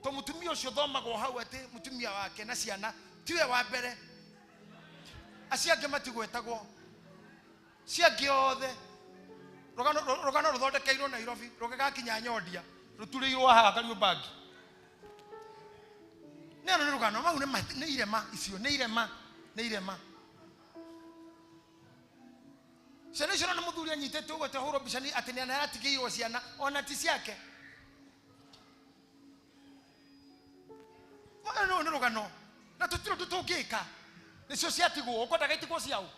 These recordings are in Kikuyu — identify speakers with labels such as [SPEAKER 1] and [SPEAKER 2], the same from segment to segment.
[SPEAKER 1] To mũtumia ũcio thomagwo hau atĩ mũtumia wake na ciana tiwe wa mbere, acio angĩ matigwetagwo, acio angĩ othe rũgano rũthondekeirwo Nairobi rũgĩgakinya Nyondia rũturĩirwo haha Kariobangi. Nĩ ano nĩ rũgano mau nĩ irema icio, nĩ irema, nĩ irema. Ciana icio na mũthuri anyitĩte ũguo atĩ ahũrwo mbica nĩ atĩ nĩ aratigĩirwo ciana ona ti ciake. Mwana nĩ rũgano na tũtirĩ ũndũ tũngĩka, nĩcio ciatigwo, ũkwendaga itigwo ciao.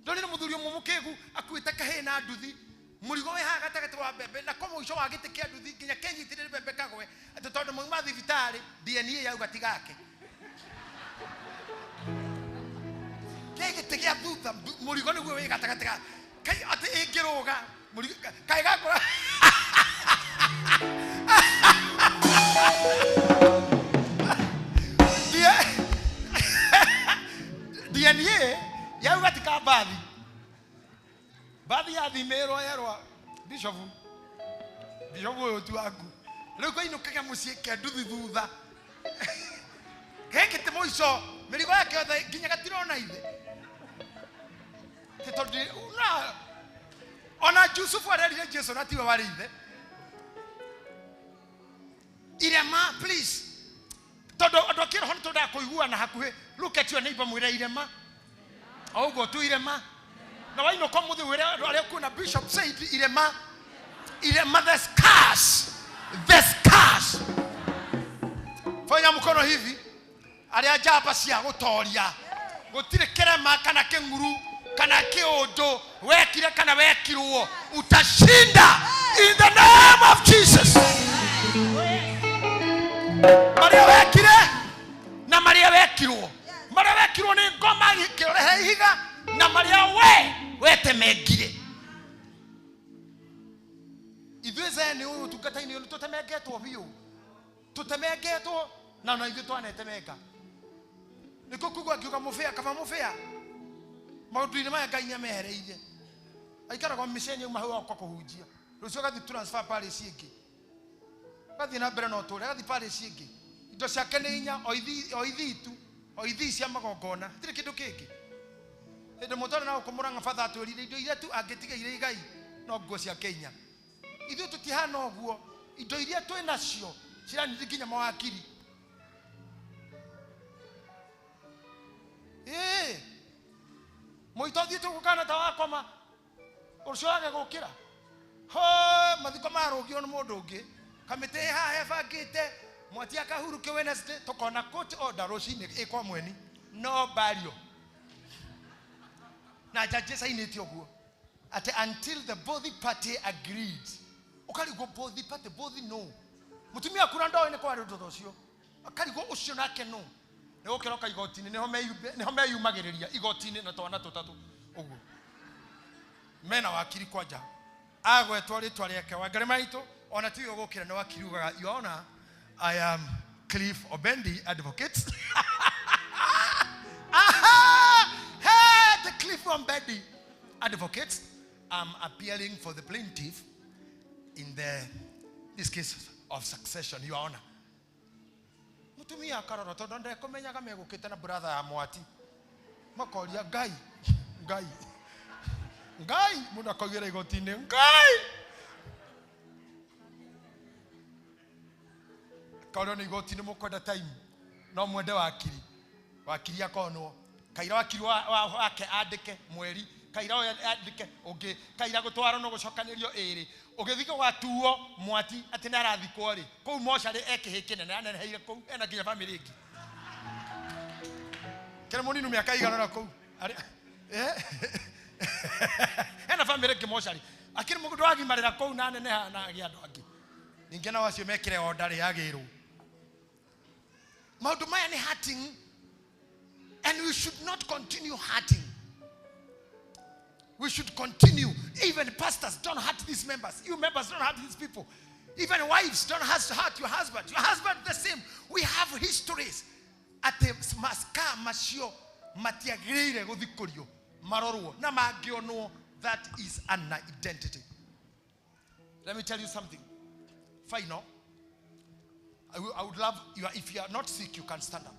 [SPEAKER 1] Ndonire mũthuri ũmwe mũkĩgu akuĩte kahĩĩ na nduthi, mũrigo wĩ haha gatagatĩ wa mbembe, na ko mũico wa gĩtĩ kĩa nduthi nginya kenyitĩrĩre mbembe kagwe, atĩ tondũ mauma thibitarĩ DNA yauga ti gake. Kĩ gĩtĩ gĩa thutha, mũrigo nĩguo wĩ gatagatĩ ga kai atĩ ĩngĩrũga mũrigo kaĩ gakora. DNA yauga ti ka mbathi, mbathi yathimĩrwo yerwa bishofu, bishofu ũyũ ti waku. Rĩu kainũkaga mũciĩ ke nduthi thutha gĩkĩ ti mũico, mĩrigo yake yothe nginya gatirona ithe. Ti tondũ na ona Jusufu arerire Jesu na tiwe warĩ ithe. Irema please, tondũ andũ a kĩroho nĩ twendaga kũiguana hakuhĩ. Look at your neighbor, mwĩre irema o ũguo tu, irema. Na wainũka ũmũthĩ wĩre andũ arĩa ũkuona, bishop said irema, irema, the scars, the scars. Fanya mkono hivi, arĩa njamba cia gũtoria, gũtirĩ kĩrema kana kĩng'uru kana kĩũndũ wekire kana wekirwo, utashinda in the name of Jesus. Marĩa wekire na marĩa wekirwo, marĩa wekirwo nĩ ngoma kĩorehe ihiga, na marĩa we wetemengire. Ithuĩ zeni ũyũ ũtungata-inĩ ũyũ nĩtũtemengetwo biũ, tũtemengetwo na ithuĩ twanetemenga. Nĩkĩo kuga ngiuga mũbĩa kaba mũbĩa maũndũ-inĩ maya Ngai nĩamehereirie. Aikaraga mĩceni auma hau agoka kũhunjia, rũciũ agathiĩ transfer parish ĩngĩ, agathiĩ na mbere na ũtũũre, agathiĩ parish ĩngĩ. Indo ciake nĩ inya, o ithii tu, o ithii cia magongona, hatirĩ kĩndũ kĩngĩ. Hĩndĩ ĩmwe twarĩ na gũkũ Mũrang'a, batha atwĩrire indo iria tu angĩtigĩire igai no nguo ciake inya. Ithuĩ tũtihana ũguo, indo iria twĩ nacio ciranithia nginya mawakiri. Ĩĩ, mũito ũthiĩte gũkana ta wakoma, ũcio wage gũkĩra. Ho, mathiko marũgio nĩ mũndũ ũngĩ. Kamĩtĩ ĩ haha ĩbangĩte, mwati akahurũkio Wednesday, tũkona court order rũcinĩ ĩ kwa mweni. No bario. Na judge sainĩte ũguo atĩ until the both party agreed. Ũkarigwo both party, both no. Mũtumia akura ndoĩ nĩ kwarĩ ũndũ ta ũcio. Akarigwo ũcio nake no. Nĩ gũkĩroka igoti-inĩ, nĩho meyumagĩrĩria igoti-inĩ na twana tũtatũ ũguo. Mena wakiri kwanja. Agwetwo rĩtwa rĩake Wangari Maitũ, ona tiwe ũgũkĩra nĩ wakiri ugaga, Your Honor, I am Cliff Obendi advocate. Aha! Hey, the Cliff Obendi advocate. I'm appearing for the plaintiff in this case of succession, Your Honor. Mũtumia akarora tondũ ndekũmenyaga megũkĩte na brother ya mwati. Makoria Ngai, Ngai, Ngai, mũndũ akoigĩra igoti-inĩ Ngai. Kaũrio nĩ igoti-inĩ mũkwenda time, no mwende wakiri. Wakiri akonwo. Kaira wakiri wake andĩke mweri, kaira ũyũ andĩke ũngĩ, kaira gũtwarwo no gũcokanĩrio ĩrĩ. Ũgĩthiĩ gũgatuo mwati atĩ nĩ arathikwo rĩ, kũu mocarĩ e kĩhĩ kĩnene, aneneheire kũu, ena nginya bamĩrĩ ĩngĩ. Kĩrĩ mũninu mĩaka ĩigana ũna kũu. Ena bamĩrĩ ĩngĩ mocarĩ. Akĩrĩ mũndũ wagimarĩra kũu na aneneha na agĩa andũ angĩ. Ningĩ nao acio mekĩre order rĩ yagĩrwo. Maũndũ maya nĩ hurting, and we should not continue hurting. We should continue. Even pastors, don't hurt these members. You members, don't hurt these people. Even wives, don't hurt your husband. Your husband, the same. We have histories. Ate maska macio matiagĩrĩire gũthikũrio, marorwo na mangĩonwo. That is an identity. Let me tell you something. Final. I would love you. If you are not sick, you can stand up.